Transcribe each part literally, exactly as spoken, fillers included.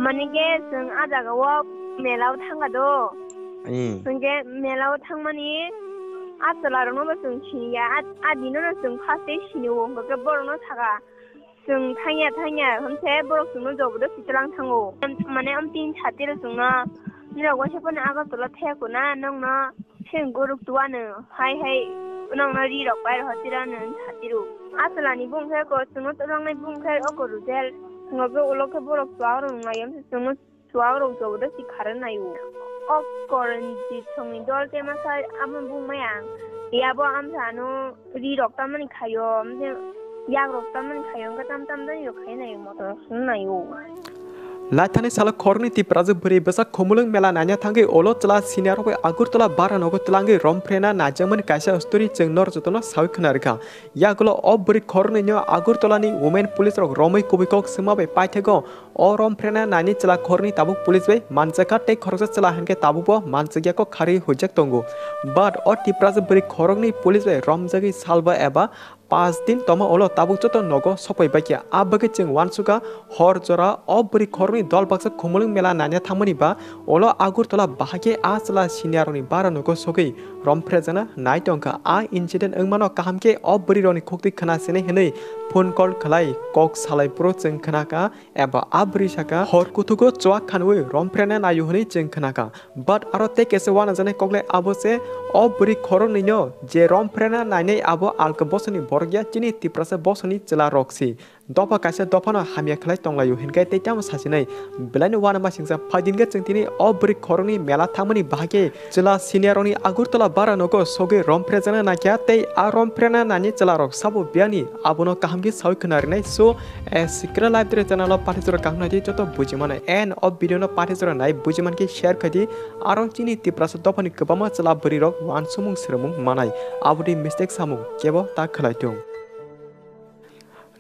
Mane khe chwng a jagao melao thangkha do. Hmm. Hwnkhe melao thangmani a chwlarokno bo chwng siniya. A, a dinono chwng first day sinio, hwnkhe borokno sakha, "Chwng thangya, thangya," hwnkhe borok chwngno jobodasti twlang thango. Mane amtwini satiro chwngno, "Nirok waisa phano Agartala thaya kho na, nokno seng gorok tuwano, hai hai nokno rirok pai rw tira," hwnwi satiro. A chwlani bumung khe ko chwngno twlangnai bumung khe oko Rujel. Hwnkhe ulo khe borok chuwak rwnglaio, chwngno chuwak rok jobodasti kharwi naio. O Koranjit songni dol khe masa amo bumung maya ang. Yabo amsa ano rirok tamani khaio, amtwi yakrok tamani khaio, hwnkhe tam tam dani rok khai naio, motom song naio. Laithani salo khoroknwi Tiprasa bwrwi bwsa Khumulwng mela naina thangwi ulo chwla senior rok bai Agartala bara nogo twlangwi romphre na naijakmani kaisa story chwng norok jotono sawi khwna rwkha. Yagulo o bwrwi khoroknwino Agartala ni women police rok romwi kubui kok swngma bai paithakgo. O romphre na naini chwla khoroknwi tabuk police bai manjakha tei khoroksa chwla hinkhe tabukbo manjakya kok kharwi huijak tongo. But o Tiprasa bwrwi khoroknwi police bai romjagwi salba eba paanch din toma ulo tabuk joto nogo sokpai baikha. A bagwi chwng uansukha hor jora o bwrwi khoroknwi dol baksa Khumulwng mela naina thangmani ba ulo Agartala bahai khe a chwla senior rokni bara nogo sogwi romphrejakna nai tongkha. A incident wngmano kaham khe o bwrwi rokni khuktwi khwna sinai hwnwi phone call khlai kok salai phuru chwng khwnakha. Eba a bwrwi sakha, hor kuthugo chuak khanwi romphre na naio hwnwi chwng khwnakha. But aro tei kaisa uanajaknai koklai abo se, o bwrwi khoroknwino je romphre na nainai abo alka bosongni borok ya, chini Tiprasa bosongni chwla rok se. Dopha kaisa dophano hamya khlai tonglaio hinkhe tei tamo sasinai. Belaino uanamasingcha phaidin khe chwng tini o bwrwi khoroknwi mela thangmani bahai khe chwla senior rokni Agartala bara nogo sogwi romphrejakna naikha tei a romphre na naini chwla rok sabo biyani abono kaham khe sawi khwna rinai. So, A Secret Life Dere channel o pathai jora kaham nai di joto buji mano. And o video no pathai jora nai buji man khe share khai di. Aro chini Tiprasa dophani kwbangma chwla bwrwi rok uansukmung swrwngmung manai. Aboni mistake samung kebo ta khlai tung.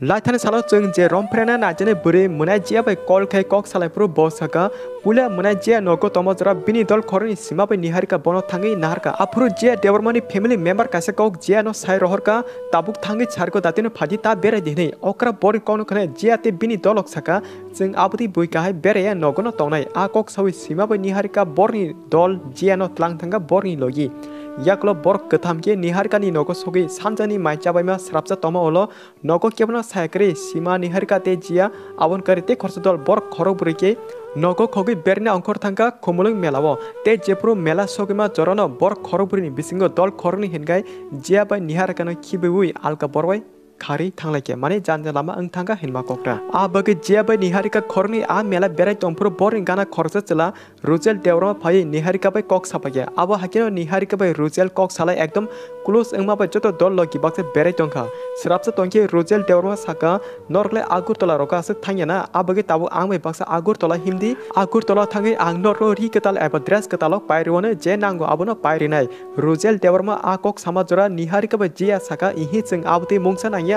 Laithani salo chwng je romphre na naijani bwrwi Mwnaijia bai call khai kok salai phuru bo sakha, Puila Mwnaijia nogo tongma jora bini dol khoroknwi sima bai Niharika bono thangwi naharkha. Aphuru Jia Debbarmani family member kaisa kok Jia no sai rohorkha, tabuk thangwi sarikho datino phaidi ta berai di hwnwi. Okra borok kokno khwnai Jia tei bini dolok sakha, "Chwng aboni bui kahai beraiya nogono tongnai." A kok sawi sima bai Niharika borni dol Jia no tlang thangkha borni logi. Yakulo borok kwtham khe Niharika ni nogo sogwi sanjani mai chabaima srapsa tongma ulo. Nogo kebono saya kwrwi sima Niharika tei Jia, aboni kwrwi tei khoroksa dol borok khorok bwrwi khe nogo khogwi berna ongkhor thangkha Khumulwng mela o. Tei jephuru mela sogwima jorano borok khorok bwrwini bisingo dol khoroknwi hinkhai Jia bai Niharika no khibiwi alka borok bai kharwi thanglaikha, mane janja lama wng thangkha hinma kokra. A bagwi Jia bai Niharika khoroknwi a mela berai tongphuru borokni gana khoroksa chwla Rujel Debbarma phaiwi Niharika bai kok sapaikha. Abo haikheno Niharika bai Rujel kok salai ekdom close wngma bai joto dol logi baksa berai tongkha. Srapsa tongkhe Rujel Debbarma sakha, "Norok le Agartala rok aswk thangya na? A bagwi tabuk ang bai baksa Agartala himdi. Agartala thangwi ang norokno ri kwtal eba dress kwtal rok pai rwano, je nango abono pai rwnai." Rujel Debbarma a kok sama jora Niharika bai Jia sakha, "Ihi, chwng abotwi mungsa nangya.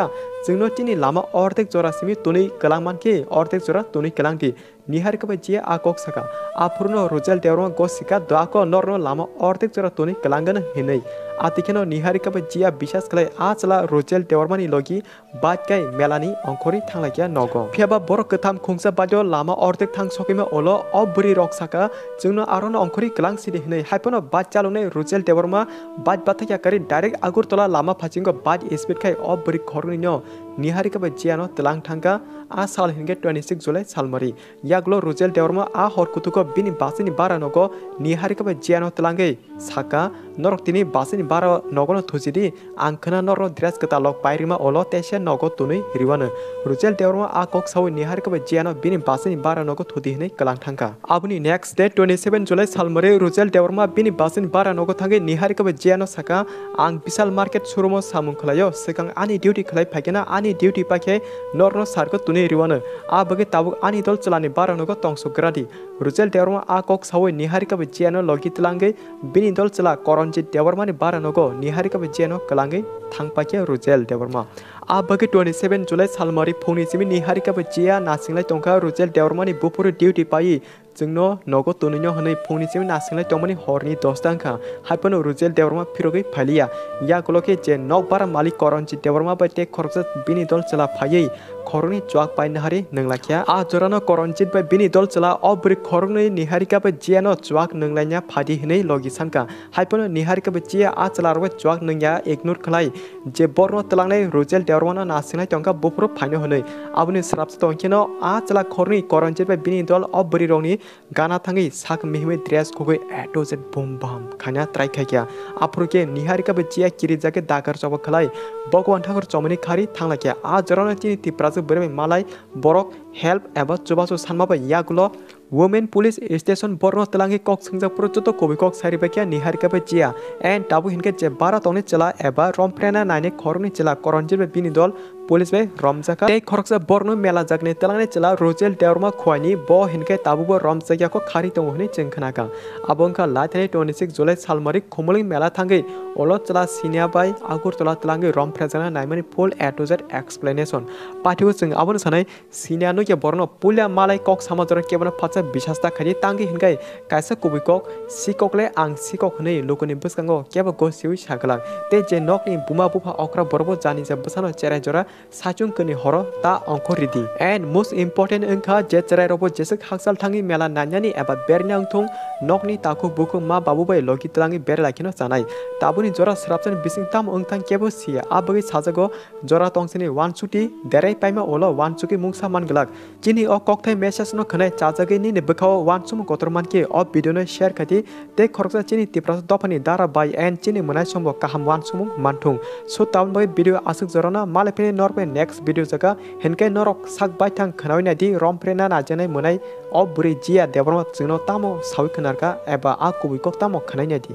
Chwngno chini lama ordek jora simi tonwi kwlang mankhe, ordek jora tonwi kwlang di." Niharika bai Jia a kok sakha. Aphuruno Rujel Debbarma gosika, "Doako norno lama ordek jora tonwi kwlangano," hinwi. Atikheno Niharika bai Jia bisas khlai a chwla Rujel Debbarmani logi bike kai melani ongkhorwi thanglaikha nogo. Phiyaba borok kwtham khungsa bajo lama ordek thang sokima ulo o bwrwi rok sakha, "Chwngno arono ongkhorwi kwlang sidi," hinwi. Haiphano bike chaloknai Rujel Debbarma bike bathakya kwrwi direct Agartala lama phasingo bike speed khai o bwrwi khoroknwino Niharika bai Jiano twlang thangkha. A sal hinkhe twenty six July salmari. Yagulo Rujel Debbarma a hor kutugo bini basini bara nogo Niharika bai Jiano twlangwi sakha, "Norok tini basini bara nogono thuchidi, ang khwna norokno dress kwtal rok pai rima ulo teisa nogo tonwi riwano." Rujel Debbarma a kok sawi Niharika bai Jiano bini basini bara nogo thudi hinwi kwlang thangkha. Aboni next day twenty seven July salmari Rujel Debbarma bini basini bara nogo thangwi Niharika bai Jiano sakha, "Ang Vishal market showroom o samung khlaio, swkang ani duty khlai phaikhe na ani duty paikhe norokno sarko tonwi riwano. A bagwi tabuk ani dol chwlani bara nogo tongso gradi." Rujel Debbarma a kok sawi Niharika bai Jiano logi twlangwi bini dol chwla Koronjit Debbarmani bara nogo Niharika bai Jiano kwlangwi thangpaikha Rujel Debbarma. A bagwi twenty seven July salmari phungni simi Niharika bai Jia nasinglai tongkha Rujel Debbarmani buphuru duty paiwi, "Chwngno nogo tonwino," hwnwi phungni simi nasinglai tongmani horni dosta wngkha. Haiphano Rujel Debbarma phirogwi phailiya. Yagulo khe je nokbar malik Koronjit Debbarma bai tei khoroksa bini dol chwla phaiwi khoroknwi chuak pai nahari nwnglakya. A jorano Koronjit bai bini dol chwla o bwrwi khoroknwi Niharika bai Jiano chuak nwnglaina phadi hwnwi logi sankha. Haiphano Niharika bai Jia a chwlarok bai chuak nwngya ignore khlai je borno twlangnai Rosel Debbarmano nasingnai tongkha buphuru phaino hwnwi. Aboni srapsa tongkheno a chwla khoroknwi Koronjit bai bini dol o bwrwirokni gana thangwi sak mihimwi dress khugwi A to Z boom bam khaina try khaikha. Aphuru khe Niharika bai Jia kirijagwi dakar choba khlai Bhagwan Thakur chomani khari thanglaikha. A jorano chini Tiprajwk bwrwi bai malai borok help eba chubachu sanma bai yagulo Women Police Station borno twlangwi kok swngjak phuru joto kubui kok sari baikha Niharika bai Jia. And tabuk hinkhe je bara tongni chwla eba romphrenna nainai khoroknwi chwla Koronjit bai bini dol police bai romjakha. Tei khoroksa borno mela jakni twlangnai chwla Rosel Debbarma Khowani bo hinkhe tabukbo romjakya kho khari tongo hwnwi chwng khnakha. Abo wngkha laithani twenty six July salmari Khumulwng mela thangwi ulo chwla Sinia bai Agartala twlangwi romphrejakna naimani full A to Z explanation. Pathigo chwng abono sanai Sinia nukya borokno puila malai kok sama jora kebono phatsa bisas ta khaidi tangwi hinkhai kaisa kubui kok sikok le ang sikok hwnwi lukuni bwskango kebo gosiwi saglak. Tei je nokni buma bupha okra borokbo janija bwsano cherai jora saichung kwnwi horo ta ongkhor ridi. And most important wngkha je chwrairokbo jeswk hakchal thangwi mela nainani eba berna wngthung nokni takhuk bukhuk ma babu bai logi twlangwi berai lai kheno chanai. Tabukni jora swrapsani bising tamo wngthang kebo siya. A bagwi sajago jora tongsini uansukti derai paima ulo uansukwi mungsa man glak. Chini o kokthai message no khwnai chajagwi nini bwkhao uansukmung kotor mankhe o video no share khaidi tei khoroksa chini Tiprasa dophani dara bai and chini mwnaisongbo kaham uansukmung manthung. So tabuk bagwi video aswk jorano malai phini norok bai next video jaga hinkhe norok sak baithang khwnawi naidi romphrenna najaknai mwnai o bwrwi Jia Debbarma chwngno tamo sawi khwnarkha eba a kubui kok tamo khwnai naidi.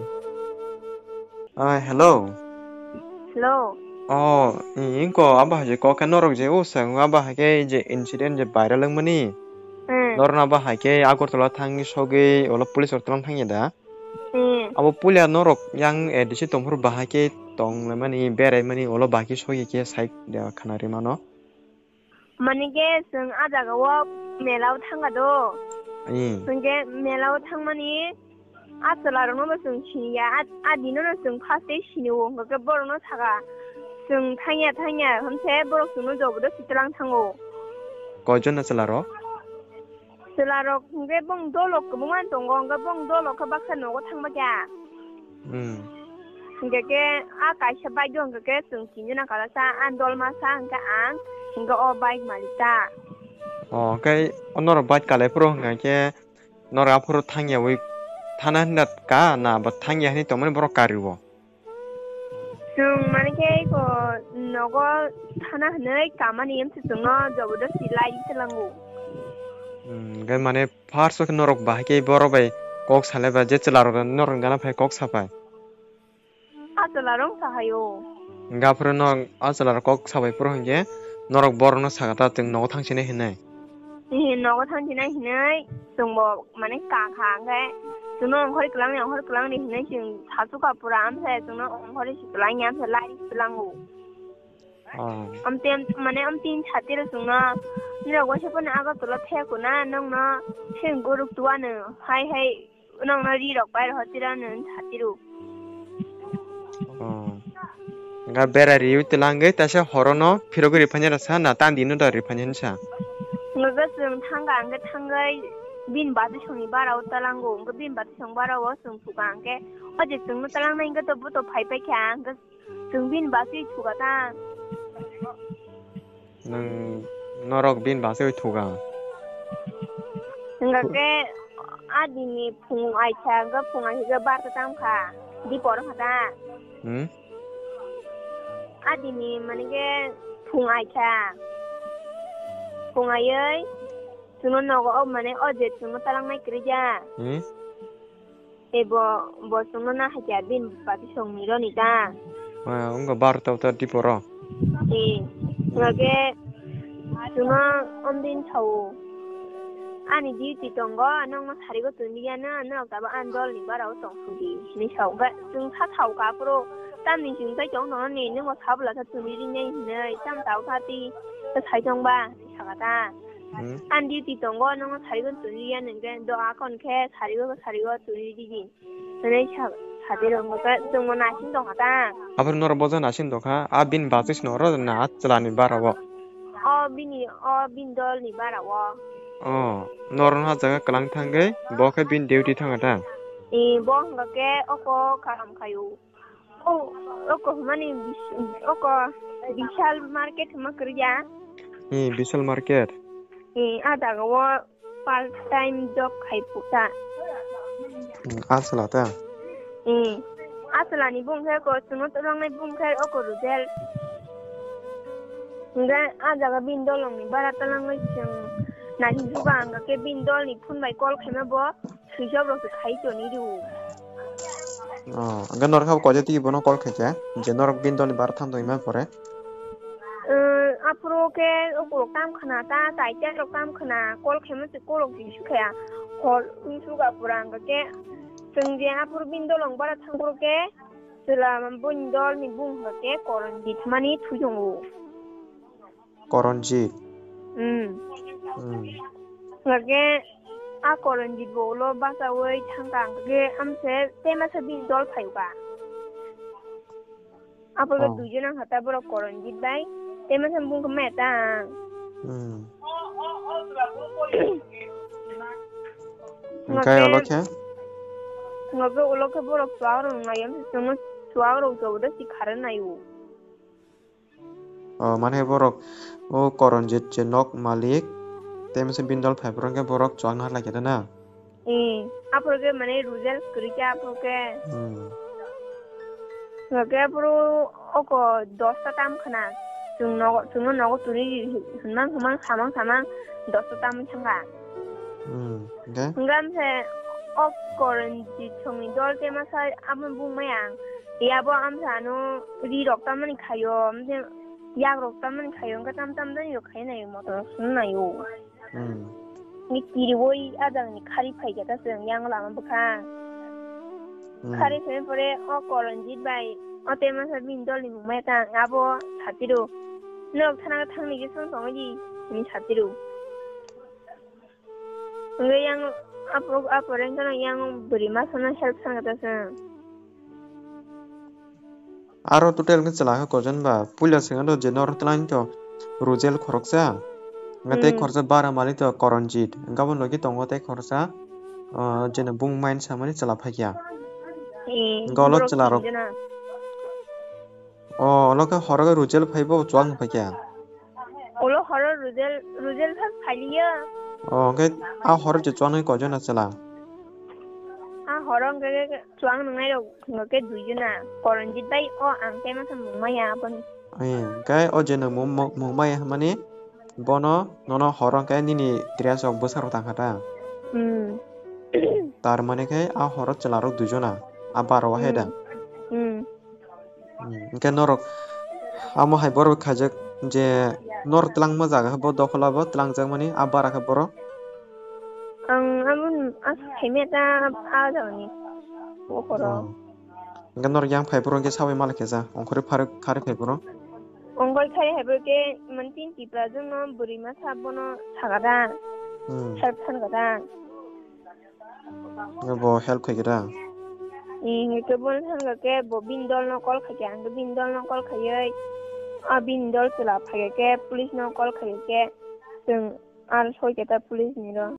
Ah, hello. Hello. Oh, i-, ingko abo hai je kok khe norok je o swng abo hai khe je incident je viral wngmani. Hmm. Norokno abo hai khe Agartala thangwi sogwi ulo police rok twlang thangya da. Hmm. Abo puila norok yang A D C tongphuru bahai khe tonglaimani beraimani ulo bahai khe sogwi khe sai da khna rimano. Mani khe chwng a jaga o mela o thangkha do. Hmm. Chwng khe mela o thangmani a chwla rokno bo chwng siniya, a, a dino no chwng first tei sini o, hwnkhe borok no saka chwng thangya thangya, hwnkhe borok chwngno jobodo sitwlang thango. Koijon na chwla rok? Chwla rok hwnkhe bong dolo kwbangma tongo, hwnkhe bong dolo khe baksa nogo thangba kha. Hmm. Hingke ke a kaisa bike do hingke ke chwng tinjona kalasa a dolma sa hingke ang hingke o bike malik ta. O, hingke o norok bike kalai phuru hingke norok aphuru thangya wi thana hinda ka na ba thangya hinwi tongmani borok kari o? Chwng mani khe eko nogo thana hinwi kamani emsa chwngno jobodosti lai tlango. Hmm, hingke mane first o khe norok bahai khe borok bai kok salai ba je chwla rok norok ni gana phai kok sapai. A chwla rok sa hai o. Hingke aphuru no a chwla rok kok sabai phuru hingke norok borok no saka ta chwng nogo thang sinai hinui. Ee, nogo thang sinai hinui chwng bo mane ka kha hingke chwngno ongkhorwi kwlangni ongkhorwi kwlangni hinui chwng sasu ka pura amsa chwngno ongkhorwi si kwlangya amsa lai si kwlango. Oh. Amte mane amtin satiro chwngno nirok waisa phano Agartala thaya kuna nongno seng guruk tuano hai hai. Nongno ri rok pai rw tira nung thatiru. Oh. Ga bera riwi twlangwi taisa horono phirogwi riphanya rasa na tandi no da riphanya hinsa. Ngaga chwng thangka hwnkhe thangwi bini bati songni bara o talango hwnkhe bini bati song bara o chwng thuka hwnkhe o je chwngno talangnai hwnkhe to buto phai paikha hwnkhe Chwng bini bati thuka ta. Nwng norok bini bati thuka. Hingka khe a dini phung aitha, hingka phung aitha khe barta tam kha. Di por kha ta. Hmm? A dini mani khe phung aitha. Phung aiwi chwngno nogo o mane o je chwngno talangnai kwrwi ya. Hmm? Tei bo, bo chwngno na hakhe bini bati songni roni ta. Ah, wngkha barota wngkha diporo. Eh, hwnkhe chwngno omdin sao. Ani duty tongo, nokno sarigo tongdi ya na, norok tabuk ani dolni barao tong sidi, hinwi sao. Hwnkhe chwng sa sao kha, aphuru tamni chwng tei tong tongno ni, nokno sabwla khe tongdi rinai hinwi, tamo sao kha tei, sai tongba, hinwi sakha ta. Hmm. Ani duty tongo, nokno sarigo tongdi ya, hwnkhe do akon khe sarigo, sarigo tongdi di. Hwnwi sa-, sadi rok hwnkhe chwngno naising tongkha ta. Aphuru norok boja naising tongkha, a bini bati se norok na a chwlani bara o. O bini, o bini dol ni bara o. Oh, norok no ah jaga kwlang thangwi, bo khe bini duty thanga ta? Eh, bo hwnga khe oko karam khayo. O, oko hwnmani bis-, oko Bishal market hwnma kwrwi ya. Eh, Bishal market. Eh, ah jaga o part time job khai phuta. Hmm, aswla ta? Hmm. Aswlani bung khe ko chwngno twlangnai bung khe oko Rujel. Hingke ah jaga bini dolongni bara twlangwi chwng naisingsuka hingke bini dolni phone bai call khaima bo switch off rok se khai toni rio. Oh, hingke norok kha koito twi bono call khaikha je norok bini dolni bara thang tongma pore. Eh, aphuru khe ukulok tam khna ta, chai tel rok tam khna, call khaima se call rok twi su khaya. Hor wng su ga pura hingke chwng je aphuru bini dolong bara thang phuru khe chwla bini dolni bung hingke Koronjit mani thwi tongo. Koronjit. Hmm. Hmm. Hingke a Koronjit bo ulo bachawi thangka hingke amse tei masa bini dol phaio ba. Apo Oh. Duijon ang hata borok Koronjit bai. Tei masa bung khe maya ta ang. Hmm. Hingke Ngoke ulo khe? Ngoke ulo khe borok chuak rok nai ang se chwngno chuak rok jobo de si khare nai o. Oh, mane borok o Koronjit je nok malik tei masa bini dol phai borok khe borok chuak na lai khe na. Eh, aphuru khe mane Rujel kwrwi khe aphuru khe. Hmm. Hingke aphuru oko dosta tam khna. Chwng nogo, chwngno nogo tuni hwnmang hwnmang samang samang dosta tam thangkha. Hmm, hingke? Hingke amse o Koronjit songni dol tema sai amo bung maya ang. Yabo amsa ano ri rok tamani khayo, amse yak rok tamani khayo, hingke tam tam dani rok khai nayo, motor rok sung nayo. Hmm. Ni kiriwi ajang ni khari phai khe ta chwng yang lama bwkha. Hmm. Khari phai pore o Koronjit bai o tema sa bini dol ni mung mai ta abo satiro. Nok thana thang ni je song song di ni satiro. Nge yang apo apo reng kana yang beri ma sana help sana ta sa. Aro total khe chwla khe koijon ba? Puila swkang do je norok twlang to Rujel khoroksa. Nga tei Hmm. Khoroksa bara mali to Koronjit. Nga bo logi tongo tei khoroksa, ah, jeno bung main samani chwla phaikya. Eh, Nga ulo borok chwla rok. Tinjona. Oh, ulo khe horo khe Rujel phaibo chuang phaikya. Ulo horo Rujel, Rujel thak phaliya. Oh, hwnkhe a horo je chuanai koijon a chwla? A horo hwnkhe chuang nwngnai rok hwnkhe duijona. Koronjit bai o ang tei masa mung maya aboni. Eh, hwnkhe o je nwng mung, mung, mung maya hwnmani bono nono horo hwnkhe nini dress rok bwsa rok tangkha ta? Hmm. Tar mani khe a horo chwla rok duijona. A bara o hai da? Hmm. Hmm. Hmm, hwnkhe norok amo hai borok khaijak je norok twlangma jaga khe bo dokhla bo twlangjakmani a bara khe borok? Ang amo aswk khaimya ta a jagani. Bokhoro. Oh. Hwnkhe norok yang phai borok hwnkhe sabai malai khe ja ongkhorwi pharwi kharwi phai borok? Ongkhorwi kharwi hai borok khe mani tin Tipra jwngno bwrwi masa bono sakha da. Hmm. Help sankha da. Bo help khai khe da? Ee, hingke bo thangka khe bo bini dol no call khai khe, ang khe bini dol no call khaiwi, a bini dol chwla phai khe police no call khai khe, chwng aro soi khe ta police ni ro.